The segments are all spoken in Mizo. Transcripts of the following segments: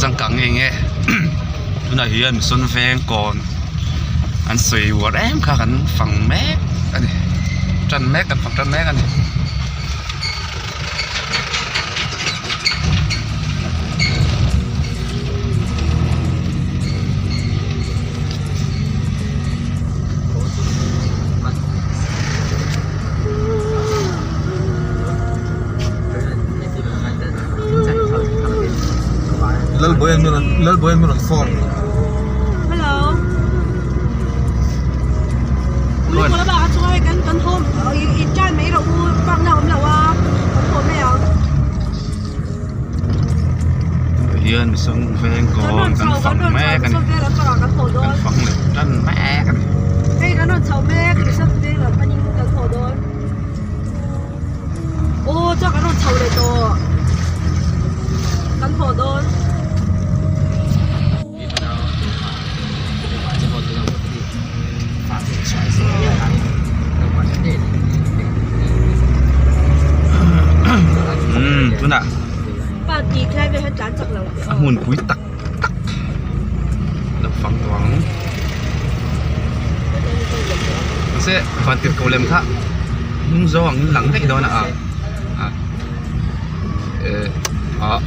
changkang nge nge tunah hian mission veng kawn an sawi uar em kha kan fang mek a ni tan mek kan fang tan mek a ni. Lalbawian min rawn phone. Hello. Ui ko lama chu ai kan kan home i try mai ro u pak na awm lo a kan haw mai ang. Hian mihring veng kawn kan fang mek a ni kan fang leh tan mek a ni. Hei kan rawn chho mek mihring veng lam panin kan haw dawn. Aw chuan kan rawn chho leh tawh kan haw dawn. Umm tunah a hmunpui tak tak lo fang tawh ang mahse van tirhkoh lem kha hnung zawng ang in lang daih dawn a ah eh ah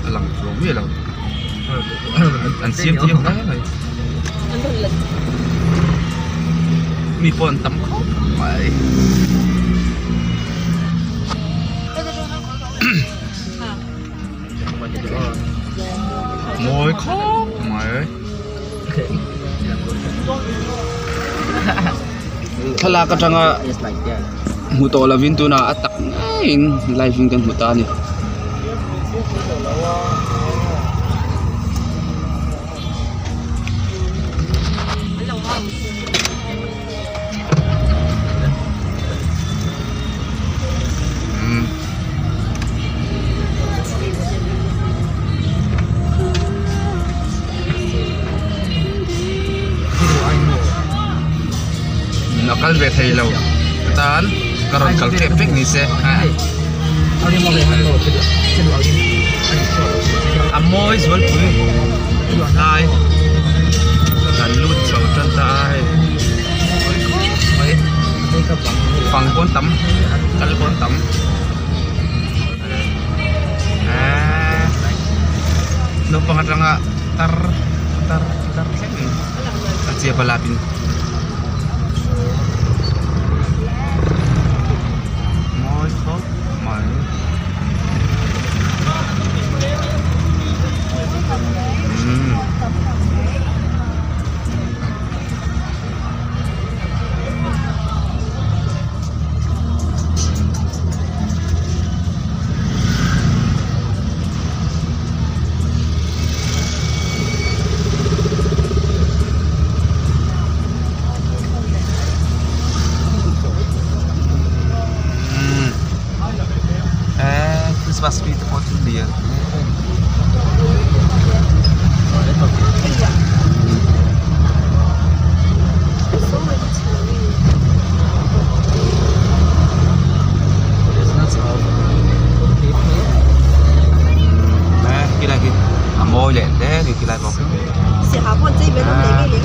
a lang tluang miah lo an siam thiam hle mai mi pawh an tam khawp mai. Mawi khawp mai. Thlalak atanga hmu tawh lovin tunah a tak ngeiin live in kan hmu ta a ni. A kal ve thei lo tan ka rawn kal tep vek ni se a mawi zualpui lai kan lut chho tan ta a hei. Fang pawn tam kal pawn tam eee naupang atanga tar tar tar thleng in a chia balap in mawi khawp mai umm. Eee Christmas tree te pawh chu lian khilai khi a mawi leh hle a ni khilai pawh khi mawi leh hle a ni.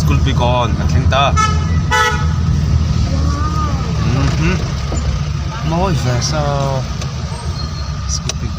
School pikawn kan thleng ta mawi ve saw school pikawn.